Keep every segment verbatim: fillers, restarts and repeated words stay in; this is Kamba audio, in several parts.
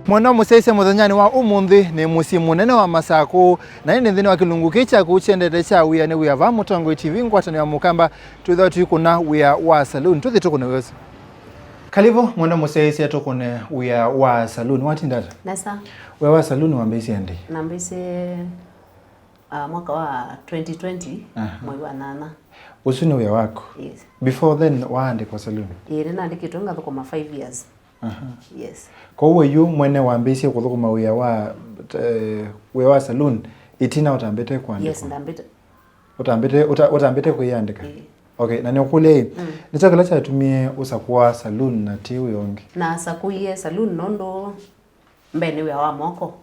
Mwendwa mũsyaĩĩsya, mũthenyanĩ wa ũmũnthĩ nĩ mũsyĩ mũnene wa Masakũ, na nĩ nthĩnĩ wa kĩlungu kĩĩ kyaku kyendete kya Wĩa nĩ Wĩa. Vaa Mũtongoi T V, ngwatanĩo ya Mũkamba, twĩthĩwa tũikũna wĩa wa saloon. Tũthi tũkũne wĩa ũsu. Kalivu, mwendwa mũsyaĩĩsya, tũkũne wĩa wa saloon. Watinda ata? Nesa. Wĩa wa saloon wambĩĩisye ĩndĩĩ? Nambĩĩisye, ah, mwaka wa twenty twenty, aha, mwei wa nana. Ũsu nĩ wĩa waku? Yes. Before then, waandĩkwa saloon? Ĩĩ, nĩnaandĩkĩtwe ngathũkũma five years. Aha. Yes. Kwoou yu mwene wambĩĩisye kũthũkũma wĩa wa, eh, wĩa wa saloon ĩtina ũtambĩte kũandĩkwa? Yes, ndambĩte. Ũtambĩte, ũta-, ũtambĩte kwĩyandĩka? Ĩĩ. Okay, na nĩũkũlya ĩ, mm, nĩkyo kĩla kyatumie ũsakũa saloon na ti wĩa ũngĩ? Nasakũie saloon nũndũ mbee nĩ wĩa wa moko,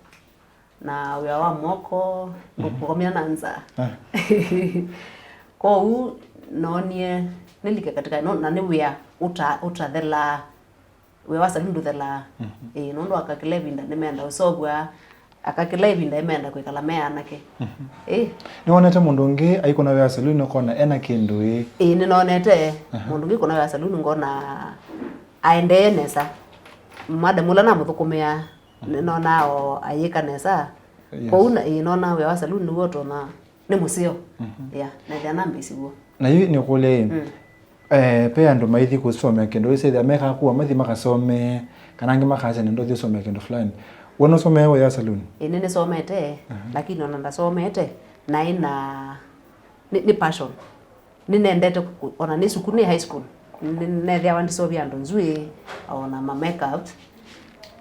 na wĩa wa moko, mhm, ndũkũkomya na nzaa. Ah. Kwoou noonie nĩlike katika, no, na nĩ wĩa ũta-, ũtathelaa. Wĩa wa saloon ndũthelaa. Mhm. Ĩĩ, nũndũ aka kĩla ĩvinda nĩmenda ũseũvw'a, aka kĩla ĩvinda nĩmenda kwĩkala me anake. Mhm. Ĩĩ. Nĩwonete mũndũ ũngĩ aikũna wĩa wa saloon ũkona ena kĩndũ ĩ? Ĩĩ, nĩnonete, aha, mũndũ ũngĩ aikũna wĩa wa saloon ngona aendee nesa. Madam ũla namũthũkũmĩaa, mhm, nĩnonaa o ayĩka nesa. Yes. Kwoou na, ĩĩ, nonaa wĩa wa saloon nĩw'o ũtonya nĩ mũseo. Mhm. Yeah, na ethĩa nambĩĩsye w'o. Na yu nĩkũlya ĩ, mm, eh, pe andũ maithi kũsomea kĩndũ, wĩsĩthĩa mekaa kũa mathi makasomee, kana angĩ makasya nĩndũthi ũsomea kĩndũ fulani. We nũsomee wĩa wa saloon? Ĩĩ, nĩnĩsomete, aha, lakini ona ndasomete, naĩ na, nĩ, nĩ passion. Nĩnendete kũ-, ona nĩ sukulu, nĩ high school, nĩ-, nethĩawa ndĩseũvya andũ nzw'ĩĩ, ona ma makeup.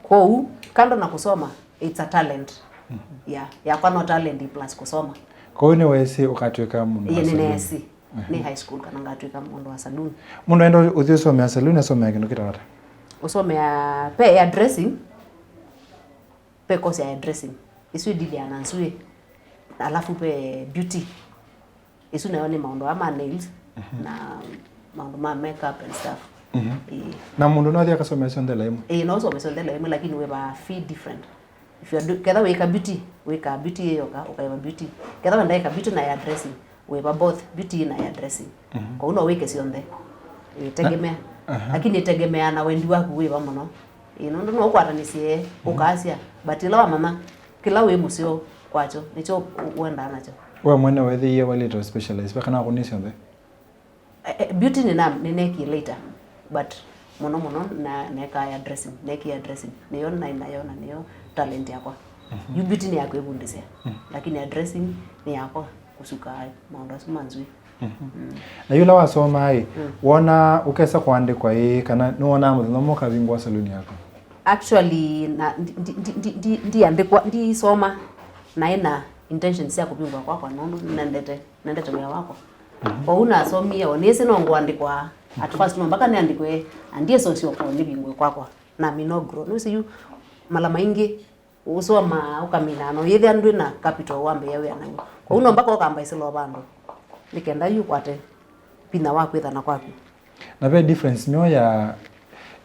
Kwoou, kando na kũsoma, it's a talent. Mhm. Yeah, yakwa no talent plus kũsoma. Kwoou nĩweesĩ ũkatw'ĩka mũndũ wa saloon? Ĩĩ, nĩneesĩ. Mhm. Nĩ high school kana ngatw'ĩka mũndũ wa saloon. Mũndũ aenda ũthi ũsomea saloon, asomea kĩndũ kĩtawa ata? Ũsomea, pe hairdressing, pe course ya hairdressing. Ĩsu ĩdiliana na nzw'ĩĩ. Alafu pe beauty. Ĩsu nayo nĩ maũndũ aa ma nails, mhm, na maũndũ ma makeup and stuff. Mhm. Ĩĩ. Na mũndũ no athi akasomea syonthe la ĩmwe? Ĩĩ, no ũsome syonthe la ĩmwe, lakini wĩva fee different. If you are do-, ketha wĩka beauty, wĩka beauty ĩ yoka, ũkaĩva beauty. Ketha wenda ĩka beauty na hairdressing, wĩva both beauty na hairdressing. Mhm. Kwoou no wĩke syonthe. Ĩtegemea. Na, aha. Lakini ĩtegemeaa na wendi waku wĩva mũno. Ĩĩ, nũndũ no ũkwatanĩsye, mhm, ũkasya, but ĩla wamanya kĩla wĩ mũseo kwakyo, nĩkyo wendaa nakyo. We mwene weethĩie waĩlĩte ũ specialize, ve kana ũkũnĩe syonthe? Eh, eh, beauty nĩna-, nĩneekie later, but mũno mũno na-, neekaa hairdressing, neekie hairdressing. Nĩyo naĩ nayo na nĩyo talent yakwa. Mhm. Yu beauty nĩ ya kwĩvundĩsya, mhm, lakini hairdressing nĩ yakwa kũsuka maũndũ asu ma nzw'ĩĩ. Mhm. Mm. Na yũla wasomaa ĩ, mm, wonaa ũkesa kũandĩkwa ĩ, kana nĩwonaa mũthenya ũmwe ũkavingũa saloon yaku? Actually, na, ndi, ndi, ndi, ndi, ndi, ndiandĩkwa, ndisoma naĩ na intentions sya kũvingũa kwakwa, nũndũ nendete, nendete wĩa wakwa. Mhm. Kwoou nasomie, o nĩsĩ no ngũandĩkwa. At first, no mpaka nĩandĩkwe, na ndiesosya ũkoo nĩvingũe kwakwa. Namina grow. Nũsĩ yu, mala maingĩ, ũsomaa, ũkamina, no yĩthĩa ndwĩ na capital wambĩĩa wĩa naw'o. Kwoou no mpaka ũkambaisĩla o vandũ, nĩ kenda yu ũkwate vinya wa kwĩthana kwaku. Na ve difference myo ya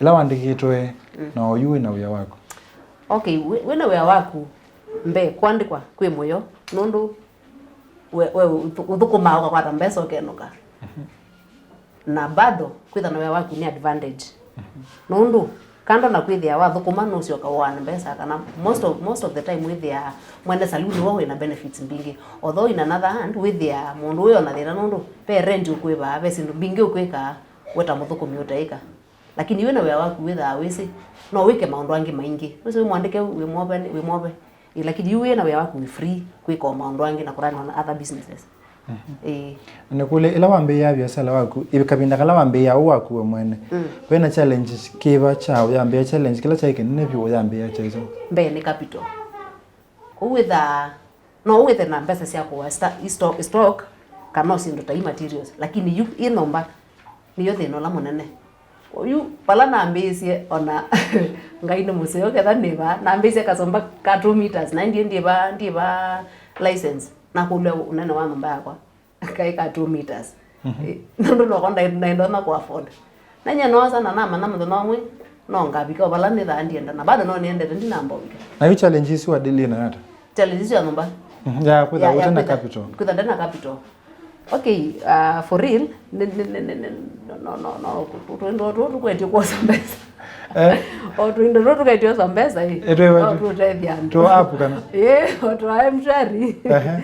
ĩla wandĩkĩtwe, mm, na oyu wĩ na wĩa waku? Okay, wĩ, wĩ na wĩa waku, mbee, kũandĩkwa kwĩ mũyo, nũndũ we, we ũthũ-, ũthũkũmaa ũkakwata mbesa ũkenũka. Mhm. Na bado, kwĩtha na wĩa waku nĩ advantage. Mhm. Nũndũ, kando na kwĩthĩa wathũkũma, nũsyoka ũane mbesa, kana most of, most of the time wĩthĩaa mwene saloon nĩwe wĩ na benefits mbingĩ. Although in another hand, wĩthĩaa mũndũ ũyũ ona thĩna, nũndũ ve rent ũkũĩvaa, ve syĩndũ mbingĩ ũkwĩkaa, we ta mũthũkũmi ũteĩka. Lakini wĩ na wĩa waku wĩthaa wĩsĩ, no wĩke maũndũ angĩ maingĩ. Wĩsĩ wĩ mwandĩke, wĩ mwove, wĩ mwove. Ĩ, lakini yu wĩ na wĩa waku wĩ free kwĩka o maũndũ angĩ na kũrana na other businesses. Mhm. Ĩĩ. Na nĩkũlye, ĩla wambĩĩaa viasala waku, ĩ, kavinda kala wambĩĩaa ũũ waku we mwene, mm, ve na challenge kĩva kya ũyambĩĩa, challenge kĩla kyaĩ kĩnene vyũ ũyambĩĩa kyaĩ kyaũ? Mbee nĩ capital. Kũu wĩthaa no wĩthe na mbesa sya kũa sta-, i sto-, stock, kana o syĩndũ ta i materials, lakini yu ĩ nyũmba nĩyo thĩna ũla mũnene. Oyu, vala nambĩĩsye, ona Ngai nĩ mũseo, ketha nĩ vaa, nambĩĩsye kasũmba ka two meters, na ndiĩ, ndiĩ va, ndiĩ va license, nakũlw'a ũnene wa nyũmba yakwa, kaĩ ka two meters. Mhm. Eh, nũndũ noko ndaĩ, ndaĩ ndonya kũ afford. Na nyie noosa na namanya mũthenya ũmwe no ngavika o vala nĩthaa ndienda, na bado no nĩendete ndinamba ũvika. Na yu challenge isu wa deal nayo ata? Challenge isu ya nyũmba. Mhm, ya kwĩtha, ya, ya ũte na kwĩtha, capital. Kwĩtha nde na capital. Okay, uh, for real, nĩ, nĩ, nĩ, nĩ, nĩ, no, no, no, no, tũ-, tũ-, tũindo tũtũ tũkwetio kwosa mbesa. Eh? O tũindo tũtũ tũkwetio kwosa mbesa, ĩ. Ĩ, twĩ no wetũ. Tũtethya andũ. Tũ app kana? Ĩ, o twa M-Shwari. Ehe.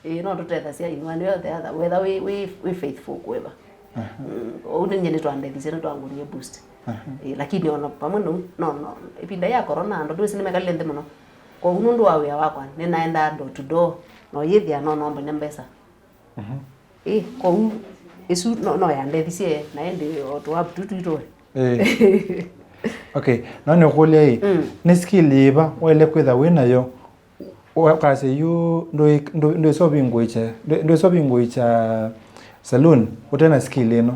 Ĩ, no tũtethasya in one way or the other, whether wĩ, wĩ, wĩ faithful kũĩva. Aha. Mm, ũu nĩ nyie nĩtwandethisye, nĩtwangũnie boost. Aha. Ĩ, lakini ona vamwe nau, no, no, ĩvinda ya corona, andũ ndwĩsĩ nĩmekalile nthĩ mũno. Kwoou nũndũ wa wĩa wakwa, nĩnaendaa door to door, na ũyĩthĩa no nombany'a mbesa. Mhm. Ĩ, kwoou, ĩsu no, no yandethisye, na ĩndĩ o tũ app tu twitũ. Ĩ. Okay, no nĩkũlye ĩ, mm, nĩ skill yĩva waĩle kwĩtha wĩ nayo, ũkasya yu ndwĩ-, ndwĩ-, ndwĩsa ũvingũĩkya, ndwĩ-, ndwĩsa ũvingũĩkya saloon ũte na skill ĩno?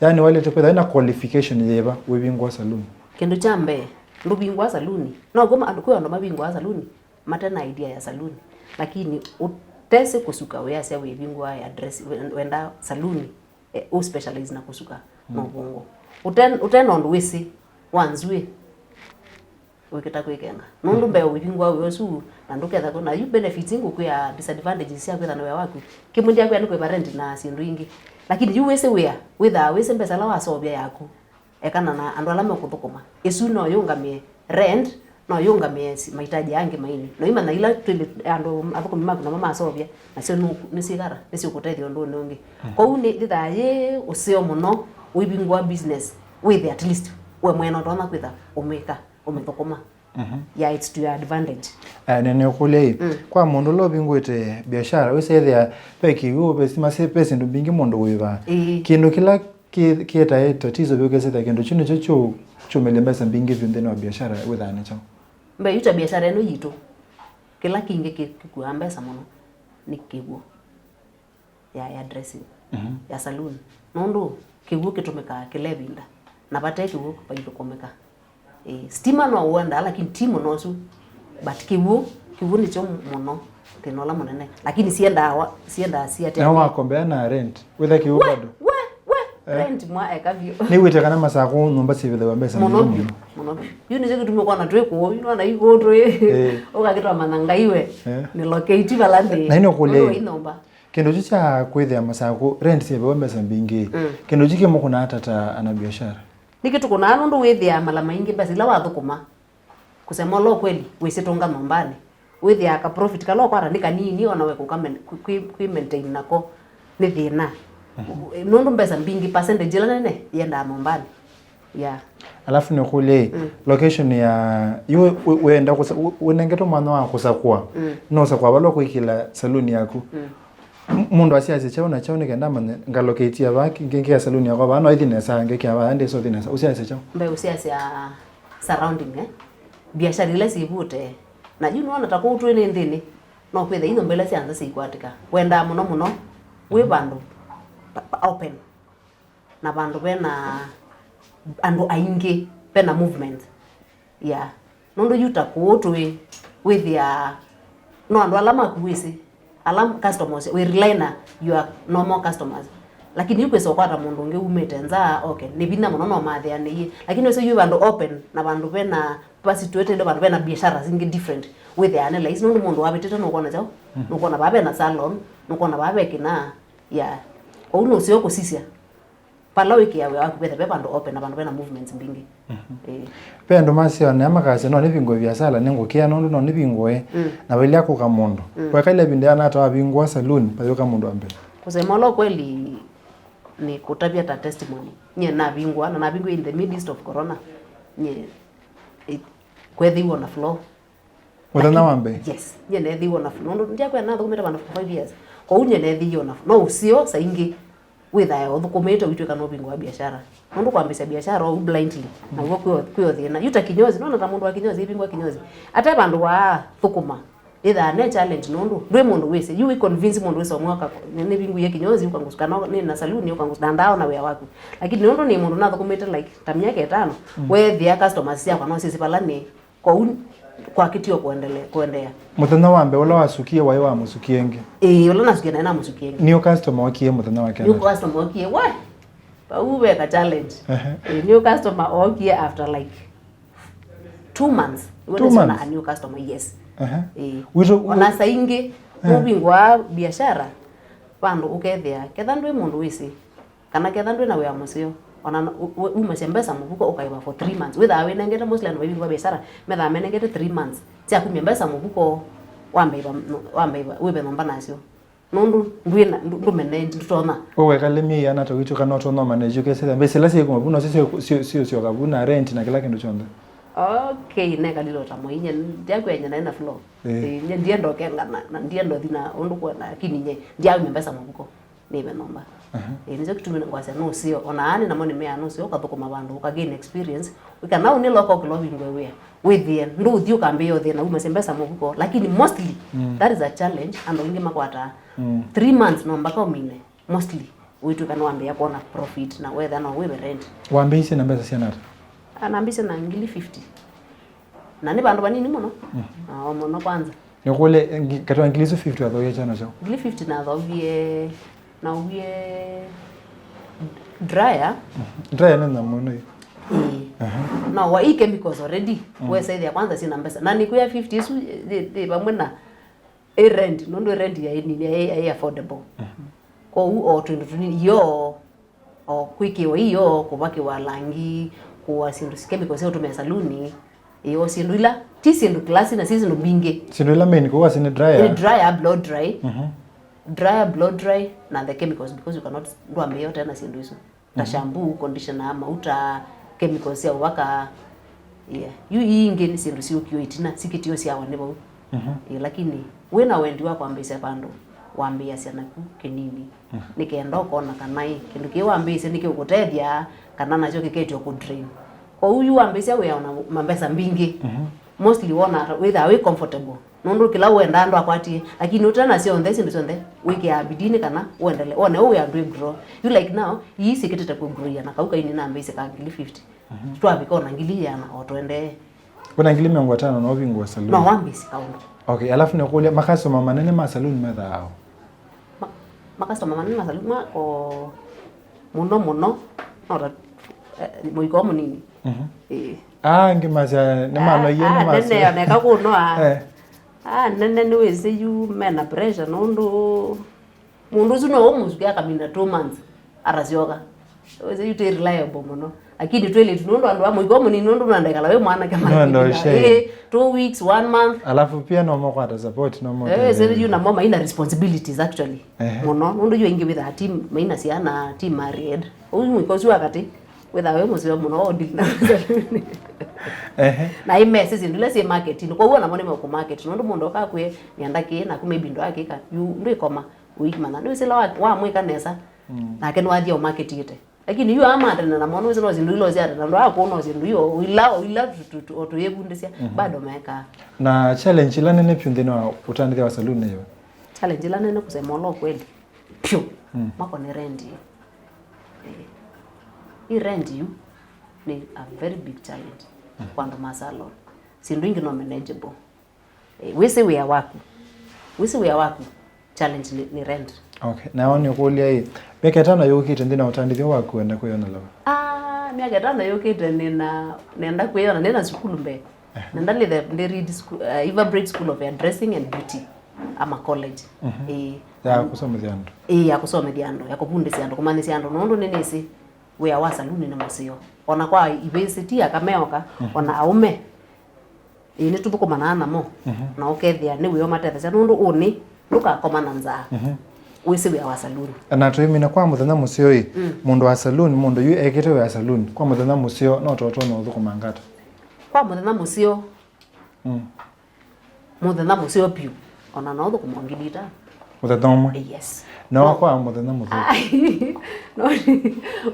Yaani waĩlĩte kwĩtha wĩ na qualification yĩva wĩvingũa saloon? Kĩndũ kya mbee, ndũvingũa saloon. No kwĩ ma-, kwĩ andũ mavingũaa saloon mate na idea ya saloon, lakini ũtesĩ kũsuka wĩasya wĩvingũa ya dress, wenda saloon, eh, ũ specialize na kũsuka, mm, mavũngũ. Ũte, ũte na ũndũ wĩsĩ wa nzw'ĩ wĩkĩta kwĩkenga. Nũndũ mbee ũivingũa wĩa ũsu, na ndũketha kwĩ na yu benefits ingĩ kwĩa disadvantages sya kwĩtha na wĩa waku. Kĩmwe ndyakwĩa nĩ kũĩva rent na syĩndũ ingĩ. Lakini yu wĩsĩ wĩa, wĩthaa wĩsĩ mbesa ila waseũvya yaku. Ekana na andũ ala mekũthũkũma. Ĩsu no yũngamĩe rent, no yũngamĩe si-, mahitaji angĩ maini. Na imanya ila twĩlĩ andũ athũkũmi maku namo maseũvya, nasyo nũ-, nĩsyĩkara, nĩsyũkũtethya ũndũnĩ ũngĩ. Mhm. Kwoou nĩ yĩthaa yĩ ũseo mũno ũivingũa business, wĩthe at least we mwene ũtonya kwĩtha ũmĩka, ũmĩthũkũma. Mhm. Yeah, it's to your advantage. Eh, nĩ, nĩũkũlya ĩ, mm, kwa mũndũ ũla ũvingũĩte biashara, wĩsethĩa ve kĩw'ũ, ve stima, se-, ve syĩndũ mbingĩ mũndũ wĩvaa. Ĩĩ. Kĩndũ kĩla kĩ-, kĩetae tatizo vyũ kĩsĩthĩa kĩndũ kyu nĩkyo kyu-, kyumĩlya mbesa mbingĩ vyũ nthĩnĩ wa biashara wĩthaa nĩ kyaũ? Mbee yu ta biashara ĩno yitũ, kĩla kĩngĩ kĩ-, kĩkuaa mbesa mũno nĩ kĩw'ũ ya, ya dressing, mhm, ya saloon. Nũndũ kĩw'ũ kĩtũmĩkaa kĩla ĩvinda, na vate kĩw'ũ vaithũkũmĩka. Ĩĩ, stima no ũendaa, lakini ti mũno ũsu. But kĩw'ũ, kĩw'ũ nĩkyo mũno thĩna ũla mũnene. Lakini siendaa wa-, siendaa siate. Na wakombea na rent, wĩtha kĩw'ũ we, bado? We, we, eh, rent mwa eka vyũ. Nĩwĩte kana Masakũ nyũmba syĩvĩthaw'a mbesa mũno nyingĩ vyũ, mũno. Mũno vyũ. Yu nĩkyo kĩtumi ũkona twĩ kũũ, yu nona yu kũũ twĩ. Eh. Ũkakĩtwa manya Ngai we. Eh. Nĩ locate vala ndĩ. Na ĩno kũlya ũndũ ĩ, wa nyũmba. Kĩndũ kyu kya kwĩthĩa Masakũ, rent syĩvĩwa mbesa mbingĩ. Mm. Kĩndũ kyu kĩmũkũnaa ata ta anabiashara? Nĩkĩtũkũnaa nũndũ wĩthĩaa mala maingĩ mbesa ila wathũkũma, kusema ũla ũkweli, wĩsĩtũnga nyũmbanĩ. Wĩthĩaa ka profit kala ũkwata nĩ kanini, ona we kũka men-, kwĩ, kwĩ, kwĩ maintain nako nĩ thĩna. Mhm. Nũndũ mbesa mbingĩ, percentage ĩla nene, yendaa nyũmbanĩ. Yeah. Alafu nĩkũlye, mm, location ya, yu wĩ-, wĩ-, wĩenda kũsa-, wĩ-, wĩnengetwe mwanya wa kũsakũa, mm, no ũsakũa vala ũkwĩkĩla saloon yaku. Mm. M-, mũndũ asyasya kyaũ na kyaũ nĩ kenda amanye ngalokĩtia vaa, ngĩkĩa saloon yakwa vaa, no ĩthi nesa, ngĩkĩa vaa, ndĩsa ũthi nesa, ũsyasya kyaũ? Mbee ũsyasya surrounding, eh? Biashara ila syĩvute. Na yu nĩwona ta kũu twĩ nĩ nthĩnĩ, no kwĩtha i nyũmba ila sya nza syĩikwatĩka. Wendaa mũno mũno wĩ vandũ pa-, pa-, open. Na vandũ vena andũ aingĩ, vena movement. Yeah. Nũndũ yu ta kũũ tũĩ, wĩthĩaa no andũ ala maku wĩsĩ, ala customers, wĩ rely na your normal customers. Lakini yu kwĩsa ũkwata mũndũ ũngĩ umĩte nza, okay, nĩ vinya mũno no mathĩanĩie. Lakini wĩsĩ yu vandũ open, na vandũ vena, va situated, vandũ vena biashara singĩ different, wĩthĩaa nĩ laisi, nũndũ mũndũ wavĩtĩte nũkwona kyaũ, mm, nũkwona vaa vena salon, nũkwona vaa ve kĩnaa, yeah. Kwoou nũseo kũsisya. Vala wĩkĩaa wĩa waku vetha ve vandũ open na vandũ vena movements mbingĩ. Mhm. Ĩĩ. Ve andũ masyawa nĩa makasya, "No nĩvingũe viasala, nĩngũkĩa nũndũ no nĩvingũe." Mm. Na vailya kũka mũndũ. Mm. Wekaile ĩvinda yana ata wavingũa saloon, vayũka mũndũ wa mbee? Kusema ũla ũkweli, nĩ kũtavya ta testimony. Nyie navingũa, na navingũie in the midst of corona. Nyie, ĩ-, kwethĩiwe on the floor. Mũthenya wa mbee? Yes. Nyie neethĩiwe na, nũndũ ndyakwĩa nathũkũmĩte vandũ for five years. Kwoou nyie neethĩiwe na, no ũseo saa ingĩ wĩthae ũthũkũmĩte ũitw'ĩka nũvingũa biashara. Nũndũ kwambĩsya biashara ũu blindly, naw'o kwĩ o, kwĩ o thĩna. Yu ta kinyozi, nona ta mũndũ wa kinyozi, ĩvingũa kinyozi. Ate vandũ wa thũkũma, ĩthaa ne challenge nũndũ ndwĩ mũndũ wĩsĩ. Yu wĩ convince mũndũ wĩsĩ ũmwe oka, nĩ, nĩvingũie kinyozi, ũkangũsũ, kana nĩ na saloon, ũkangũsũ, na ndaona wĩa waku. Lakini nũndũ nĩ mũndũ nathũkũmĩte, like, ta myaka ĩtano, mm, weethĩa customers syakwa no syĩsĩ vala nĩ. Kwoou kwakĩtie o kũendele-, kũendeea. Mũthenya wa mbee ũla wasukie waĩ wa mũsukie ĩngĩ? Ĩĩ, ũla nasukie naĩ namũsukie ĩngĩ. New customer okie mũthenya wa kenda? New customer okie, we! Vau ve ka challenge. Ehe. Ĩĩ, new customer okie after, like, two months. Two months? Nĩwona a new customer, yes. Ehe. Ĩĩ. Witũ, ona saa ingĩ, eh, nũvingũaa biashara, Vandũ ũkethĩa, ketha ndwĩ mũndũ wĩsĩ, kana ketha ndwĩ na wĩa mũseo, ona na- u- u- umasya mbesa mũvuko ũkaĩva for three months. Wĩthaa wĩnengete mostly andũ maivingũa biashara, methaa menengete three months sya kumya mbesa mũvuko, wambe iva, wambe iva, wĩve nyũmba nasyo. Nũndũ ndwĩ na, ndũ- ndũmene, ndũtonya. Ũwekale myei ĩana ta wĩtũ kana ũtonya ũmanage ũkesĩthya mbesa ila syĩkuma vu nosyo syo- syo- syo- syoka vu na rent na kĩla kĩndũ kyonthe. Okay, nekalile o ta mwai, nye ndiakwĩa nye naĩ na flow. Eh. Eh, nye ndienda ũkengana, na ndienda ũthi na ũndũ kwona, lakini nye ndiaumya mbesa mũvuko, nĩve nyũmba. Aha. Eh, nĩkyo kĩtumi ngwasya nũseo, ona ani namo nĩmeaa nũseo, ũkathũkũma vandũ, ũka gain experience, kana ũnĩloka ũkĩla ũvingũe wĩa, wĩthĩe, ndũũthi ũkambĩĩa ũthĩna, umasye mbesa mũvuko, lakini mostly, Mm. that is a challenge, andũ aingĩ makwataa. Mm. Three months no mpaka ũmine, mostly, ũitw'ĩka nĩwambĩĩa kwona profit, na wethĩa no wĩve rent. Wambĩĩisye na mbesa syana ata? Ah, nambĩĩisye na ngili fifty. Na nĩ vandũ vanini mũno. Mm. Na o mũno kwanza. Nĩkũlye, ngi- katwa ngili isu fifty wathoie kyana kyaũ? Ngili fifty nathoie, nauwie dryer. Mhm. Dryer nĩ nyamũ ĩno ĩ? Ĩĩ. Aha. No wa ii chemicals already. Mm. Wesethĩa kwanza sina mbesa. Na nĩkwĩa fifty isu ĩ- ĩ- ĩ vamwe na ĩ rent, nũndũ ĩ rent yaĩ nini, yaĩ yaĩ affordable. Mhm. Kwoou o twĩndũ tũnini, iyoo, o kwĩkĩwa iyoo, kũvakĩwa langi, kũa syĩndũ, chemicals sya ũtũmĩa saluni, ĩĩ, o syĩndũ ila, ti syĩndũ classy na si syĩndũ mbingĩ. Syĩndũ ila main kũu asi nĩ dryer. Nĩ dryer, blow dry. Mhm. Dryer, blow dry, na the chemicals, because you cannot, ndwambĩĩa ũte na syĩndũ isu. Ta Mhm. shampoo, conditioner, mauta, chemicals sya ũvaka. Yeah. Yu ii ingĩ nĩ syĩndũ syũkiwe ĩtina, sikĩtio syawa nĩ vau. Mhm. Ĩĩ, lakini wĩ na wendi wa kwambĩĩsya vandũ, wambĩĩasya naku kĩnini. Mhm. Nĩ kenda ũkona kana ĩ, kĩndũ kĩĩ wambĩĩsye nĩkĩũkũtethya, kana nakyo kĩketya kũ drain. Kwoou yu wambĩĩsya wĩa na mambesa mbingĩ, Mhm. mostly wona ata wĩthaa wĩ comfortable. Nũndũ kĩla ũendaa ndwakwatie, lakini ũte na syonthe, syĩndũ syonthe, wĩkĩaa bidii nĩ kana ũendele, wone ũũ wĩa ndwĩ grow. You like now, ii sikĩtĩte kũ grow na kau kaini nambĩĩsye ka ngili fifty. Mhm. Twavika ona ngili ĩana o tũendee. Wĩna ngili mĩongo ĩtano no ũvingũe saluni. No wambĩĩsye kaũndũ. Okay, alafu nĩkũlya, makasitoma manene ma saluni methaa aũ? Ma- makasitoma manene ma saluni ma o mũno mũno, no ta, eh, mũiko mũnini. Mhm. Ĩĩ. Ah, angĩ masya nĩ manoie, ah, nĩ masya nene, oneka kũnoa. Eh. Ah, nene nĩwĩsĩ yu mena pressure nũndũ mũndũ ũsu no ũmũsuke akamina two months, atasyoka. Wĩsĩ yu tĩ reliable mũno. Lakini twĩlĩtu nũndũ andũ a mũiko mũnini nũndũ nandekala wĩ mwanake. No, no, shame. Ĩĩ, two weeks, one month. Alafu pia no mokwata support, no mo. Eh, sasa yu namo maina responsibilities actually. Ehe. Mũno. Nũndũ yu aingĩ wĩthaa team maina syana, team married. Ũyu mũiko ũsu wa katĩ, wĩthaa wĩ mũseo mũno, o deal na. Ehe. Na imesi syĩndũ ila syĩ marketing. Kwa hiyo namo nĩ mekũ market. Nũndũ mũndũ akakwĩe, nĩenda kĩĩ, naku maybe ndwakĩka. Yu ndwĩkoma. Ũimanya. Nĩwĩsĩ ĩla wa- wamwĩka nesa, Mm. nake nĩwathia ũmakĩtiĩte. Lakini yu amatene namo, nĩwĩsĩ no syĩndũ ila ũsyatene, andũ aa kũu no syĩndũ io, ila, ila tu- tu- tu- o tũyĩvundĩsya, Mhm. bado mekaa. Na challenge ila nene vyũ nthĩnĩ wa ũtandĩthya wa saloon nĩ yĩva? Challenge ila nene kusema ũla ukweli, vyũ, Mm. mako nĩ rent yu. Eh. Ĩ rent yu nĩ a very big challenge Mm. kwa andũ ma salon. Syĩndũ ingĩ no manageable. Eh, wĩsĩ wĩa waku. Wĩsĩ wĩa waku. Challenge nĩ, nĩ rent. Okay. Na nĩkũlya ĩ, myaka ĩtano yũkĩte nthĩnĩ wa ũtandĩthyo waku wenda kwĩyona lava? Ah, myaka ĩtano yũkĩte nĩna, nenda kwĩyona, nĩna sukulu mbee. Ehe. Nenda nĩthe, ndĩ read school, uh, Everbridge School of Hairdressing and Beauty ama college. Mhm. Ĩĩ. Ya kũsomethya andũ? Ĩĩ, ya kũsomethya andũ, ya kũvundĩsya andũ, kũmanyĩsya andũ, nũndũ nĩnĩsĩ wĩa wa saluni nĩ mũseo. Ona kwa ivĩsĩ ti aka meoka, Mhm. ona aũme. Ĩĩ, nĩtũthũkũmanaa namo, Mhm. na ũkethĩa nĩ wĩa ũmatethasya, nũndũ ũnĩ ndũkakoma na nzaa. Mhm. Wĩsĩ wĩa wa saluni. Na tũimina kwa mũthenya mũseo ĩ, Mm. mũndũ wa saluni, mũndũ yu ekĩte wĩa wa saluni, kwa mũthenya mũseo no tũtonya ũthũkũma ngata? Kwa mũthenya mũseo, Mm. mũthenya mũseo piũ, ona no ũthũkũma ngili itano. Mũthenya ũmwe? Yes. No, no. Kwa mũthenya mũthũku? Ai, no,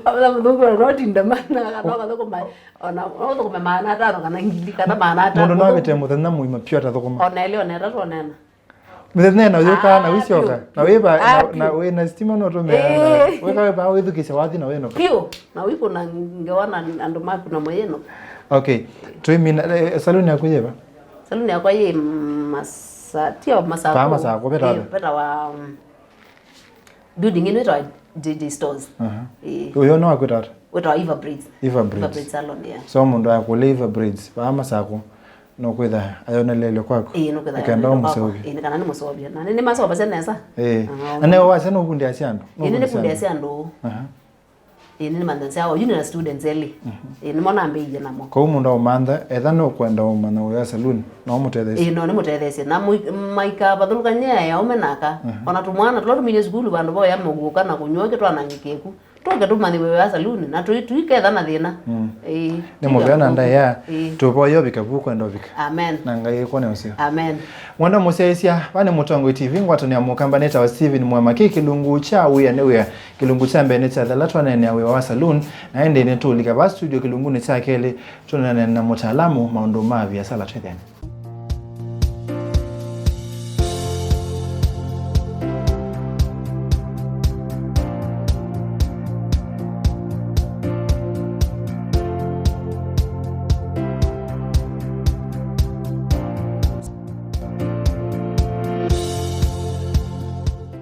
kwa mũthenya mũthũku, no tinda mana, kana ũkathũkũma, ona, no ũthũkũme maana atano, kana ngili, kana maana atano. Mũndũ no avĩte mũthenya mũima piũ atathũkũma? Ona elĩ, ona etatũ, ona ena. Mĩthenya ĩna ũyũkaa, na wĩsyoka, na wĩva, na wĩna sitima no ũtũmĩa, na wĩka wĩva wĩthukĩsya wathi na wĩnoka. Piũ, na wĩkũna ngewa na andũ maku na mwĩyĩno. Okay, twĩmina, eh, saluni yaku yĩva? Saluni yakwa yĩ Masa-, ti o Masakũ. Paa Masakũ, vetawa? Eh, vetawa, um, building ĩno ĩtawa J J Stores. Aha. Eh. Ũyo no wakwĩta ata? Wĩtawa Eva Braids. Eva Braids. Eva Braids Salon, yeah. So mũndũ akũlya Eva Braids, paa Masakũ. Nũkwĩtha ayonelelyo kwaku. Ĩĩ, nũkwĩtha ekenda ayonelelyo kwakwa. Ũmũseũvye. Ĩĩ, nĩ kana nĩmũseũvye. Na nĩ nĩmaseũvasya nesa. Ĩĩ. Ah, na nĩ wasya nũvundĩasya andũ. Ĩĩ, nĩ nĩvundĩasya andũ. Aha. Ĩĩ, nĩnĩmanthanĩsya oyu nĩ na students elĩ. Mhm. Ĩĩ, nĩmo nambĩĩie namo. Kwoou mũndũ aũmantha, etha nũkwenda ũmanya ũya saloon, no ũmũtetheesye. Ĩĩ, no nĩmũtetheesye. Na mũi- maikavathũlũkany'e aĩ aũme na aka. Mhm. Ona tũmwana tũla tũminye sukulu vandũ voya mũguũka na kũnyw'a kĩtwanangĩkĩku. Tũke tũmanyĩwe ũya saloon, na tũi- tũiketha na thĩna. Mm. Ĩĩ, nĩ mũvea na ndaĩa. Ĩĩ. Tũvoye ũvika vu kwenda ũvika. Amen. Na Ngai ĩkwone ũseo. Amen. Mwenda mũsyaĩĩsya, va nĩ Mũtongoi T V, ngwatanĩo ya Mũkamba nĩtawa Stephen Mwema. Kĩ kĩlungu kya wĩa nĩ wĩa. Kĩlungu kya mbee nĩ kyathela twaneenea wĩa wa saloon, na ĩndĩ nĩtũũlika va studio kĩlungunĩ kya kelĩ tũneenea na mũtaalamu maũndũ ma viasala twĩthene.